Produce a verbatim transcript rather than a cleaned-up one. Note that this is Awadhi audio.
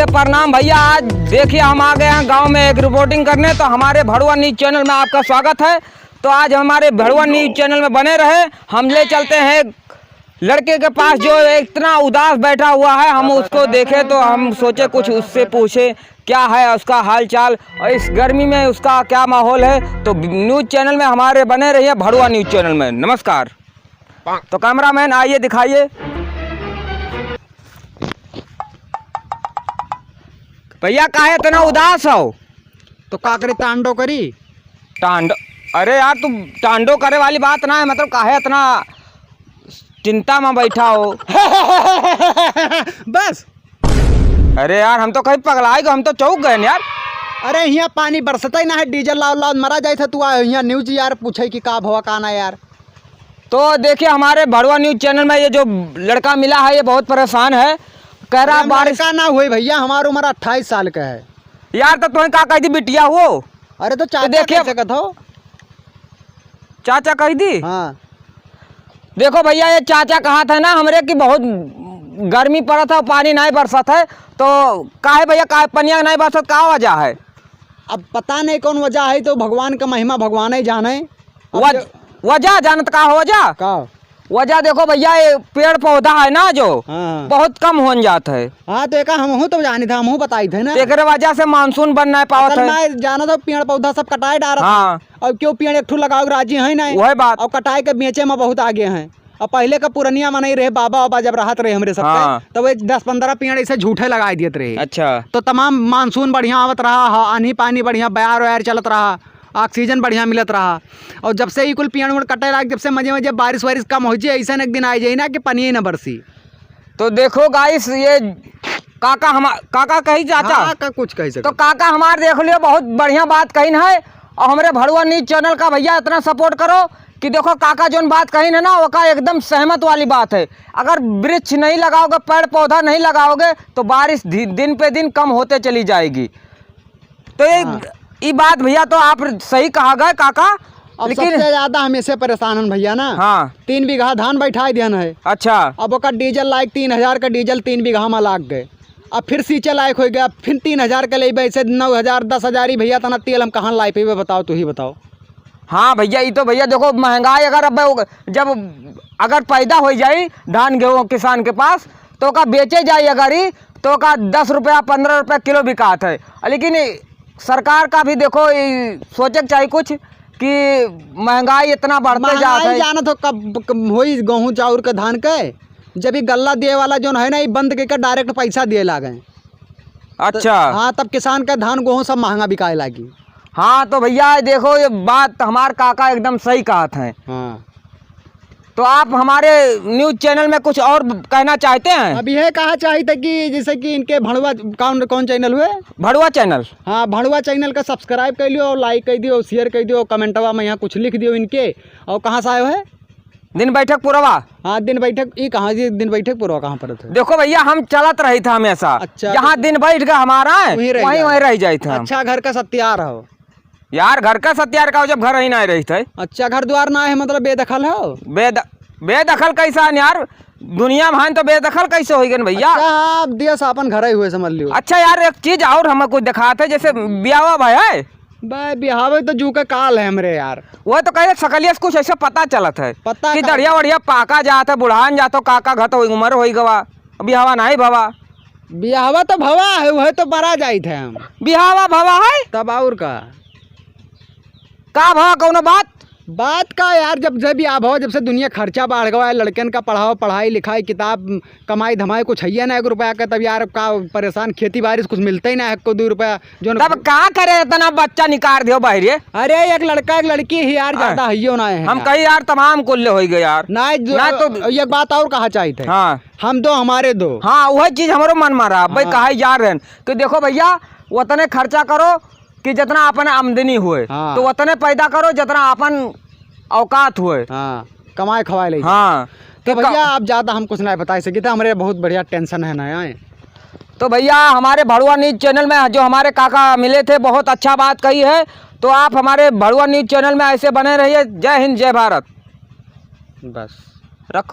प्रणाम भैया, आज देखिए हम आ गए हैं गांव में एक रिपोर्टिंग करने, तो हमारे भड़ुआ न्यूज चैनल में आपका स्वागत है। तो आज हमारे भड़ुआ न्यूज चैनल में बने रहे, हम ले चलते हैं लड़के के पास जो इतना उदास बैठा हुआ है, हम उसको देखें तो हम सोचे कुछ उससे पूछे क्या है उसका हाल चाल और इस गर्मी में उसका क्या माहौल है। तो न्यूज चैनल में हमारे बने रहिए, भड़ुआ न्यूज चैनल में। नमस्कार। तो कैमरामैन आइए दिखाइए। भैया काहे इतना उदास हो? तो का करी, तांडो करी? तांडो? अरे यार, तू तांडो करे वाली बात ना है, मतलब काहे इतना चिंता में बैठा हो? बस। अरे यार, हम तो कहीं पगलाए गए, हम तो चौंक गए यार। अरे, हियाँ पानी बरसते ही ना है, डीजल लाव लाव मरा जाए थे, तू आ हियाँ न्यूज यार पूछे कि का भवा का ना यार। तो देखिए, हमारे भड़ुआ न्यूज चैनल में ये जो लड़का मिला है, ये बहुत परेशान है, कह रहा अरे, हम बारिश लड़का ना हुए भैया, हमार उम्र अट्ठाईस साल का है। यार, तो तुम्हें का कह दी बिटिया हो? अरे, तो चाचा देखिए, कह सकत हो। चाचा कह दी? हाँ। देखो भैया, ये चाचा कहत है ना हमरे कि बहुत गर्मी पड़त है, पानी नहीं बरसत है, तो काहे भैया, काहे पनिया नहीं बरसत, का वजह है? अब पता नहीं कौन वजह है, तो भगवान का महिमा भगवान ही जाने। अब वज-, जो वजह जानत का हो वजह? का? वजह देखो भैया, ये पेड़ पौधा है ना जो हाँ। बहुत कम होन जात है। हाँ, तो एका हमहू तो जानी था, हमहू बताई थे ना। तो एकरे वजह से मानसून बन नहीं पावत असल है। मैं जाना था, पेड़ पौधा सब कटाए डारत हाँ। है। अब क्यों पेड़ एक ठो लगाओ राजी है नहीं। वही बात। और कटाए के बेचे में बहुत आगे हैं। और पहले का पुरनिया मनई रहे, बाबा बाबा जब रहत रहे हमरे सबके, हाँ। तो वे दस पन्द्रह पेड़ ऐसे झूठे लगाई देत रहे। अच्छा। तो तमाम मानसून बढ़िया आवत रहा, ह-, आन्ही पानी बढ़िया, बयार वयार चलत रहा, ऑक्सीजन बढ़िया मिलत रहा। और जब से ई कुल पेड़ उड़ कटे लाग, जब से मजे मजे बारिश वारिश कम हो जाए, ऐसा एक दिन आ जाए ना कि पनिये न बरसी। तो देखो गाइस, ये काका हमा-, काका कही चाचा? हाँ, का कुछ कही सको। तो काका हमार देख लियो, बहुत बढ़िया बात कही है। और हमरे भड़ुआ न्यूज चैनल का भैया इतना सपोर्ट करो कि देखो काका जोन बात कही है ना, ओका एकदम सहमत वाली बात है। अगर वृक्ष नहीं लगाओगे, पेड़ पौधा नहीं लगाओगे, तो बारिश धि-, दिन पे दिन कम होते चली जाएगी। तो ये, हाँ। ई बात भैया तो आप सही कहा गए काका, अब लेकिन सबसे ज्यादा हम इसे परेशान हन भैया ना। हाँ। तीन बीघा धान बैठाए दिहन है। अच्छा। अब ओकर डीजल लायक तीन हजार का डीजल तीन बीघा में लाग गए। अब फिर सींचे लायक हो गया, फिर तीन हजार का लेबे, ऐसे नौ हजार, दस हजार ही भैया, तना तेल हम कहाँ लाई पेबे, बताओ, तू ही बताओ। हाँ भैया, ई तो भैया देखो महंगाई अगर अब जब अगर पैदा हो जाई धान गेहूँ किसान के पास, तो ओका बेचे जाई अगर ई, तो ओका दस रुपया, पन्द्रह रुपया किलो बिकात है। लेकिन ई सरकार का भी देखो, ई सोचे के चाही कुछ कि महंगाई इतना बढ़ते जात महंगाई है। जानत हो कब, कब होई गेहूं चाउर के धान के, जब ई गल्ला दिए वाला जोन है ना, ई बंद करके डायरेक्ट पैसा दिए लागे। अच्छा। त-, हाँ, तब किसान का धान गेहूं सब महंगा बिकाए लागी। हाँ, तो भैया देखो, ये बात हमार काका एकदम सही कहत हैं। हाँ। तो आप हमारे न्यूज चैनल में कुछ और कहना चाहते हैं? अब यह कहा चाहिए कि जैसे कि इनके भड़ुआ, कौन, कौन चैनल हुए? भड़ुआ चैनल। हाँ, भड़ुआ चैनल का सब्सक्राइब कर लियो, लाइक कर दियो, शेयर कर दियो, कमेंटवा में यहाँ कुछ लिख दियो इनके। और कहाँ से आयो है? दिन बैठक पुरवा। हाँ, दिन बैठक, ई कहाँ जी, दिन बैठक पुरवा कहाँ पर है? देखो भैया, हम चलत रही था हमेशा। अच्छा, जहाँ तो दिन बैठ गया हमारा है, वहीं रह वहीं, जाए। वहीं रह जाए थे हम। अच्छा, घर का सत्यार हो। यार, घर का सत्यार का हो, जब घर ही ना रही थे। अच्छा, घर द्वार ना है, मतलब बेदखल हो? बेद-, बेदखल कैसा है यार? दुनिया में तो बेदखल कैसे हो गए भैया? अच्छा, आप दिया सा अपन घर ही हुए समझ लियो। अच्छा यार, एक चीज और हमें कुछ दिखाते, जैसे ब्यावा भाई है। बे, बिहावे तो जू के काल है हमरे यार। वो तो कहे सकलिया से कुछ ऐसे पता चलत है पता कि का? दढ़िया वढ़िया पाका जात है, बुढ़ान जात हो, काका घत हो, उम्र होई गवा, बिहावा नाही भवा। बिहावा तो भवा है, वह तो मरा जाइत है हम। बिहावा भवा है? तब और का? का भवा कौनो बात? बात का यार, जब से बियाह भवा, जब से दुनिया खर्चा बढ़ गवा है, लड़कन का पढ़ाओ, पढ़ाई लिखाई, किताब, कमाई धमाई कुछ है ना एक रुपया का, तब यार का परेशान, खेती बाड़ी से कुछ मिलते ही ना है, को दो रुपया, जो न तब का करे, इतना बच्चा निकाल दियो बाहरे? अरे, एक लड़का, एक लड़की ही यार, हाँ। ज्यादा हइयो ना है हम यार। कही यार, तमाम कुल्ले होई गए यार। ना, जो, ना तो एक बात और कहा चाहिए थे। हाँ। हम दो, हमारे दो। हाँ, वही चीज हमरो मन में रहा। भाई, हाँ। कहा यार रहन कि देखो भैया, उतने खर्चा करो कि जितना अपन आमदनी हुए, हाँ। तो उतने पैदा करो जितना अपन औकात हुए। हाँ, कमाए खवाए ले। हाँ। तो तो भैया, का- आप ज्यादा हम कुछ नहीं बता सके थे, हमरे बहुत बढ़िया टेंशन है ना आए। तो भैया, हमारे भड़ुआ न्यूज चैनल में जो हमारे काका मिले थे, बहुत अच्छा बात कही है। तो आप हमारे भड़ुआ न्यूज चैनल में ऐसे बने रहिए। जय हिंद, जय भारत। बस। रखो।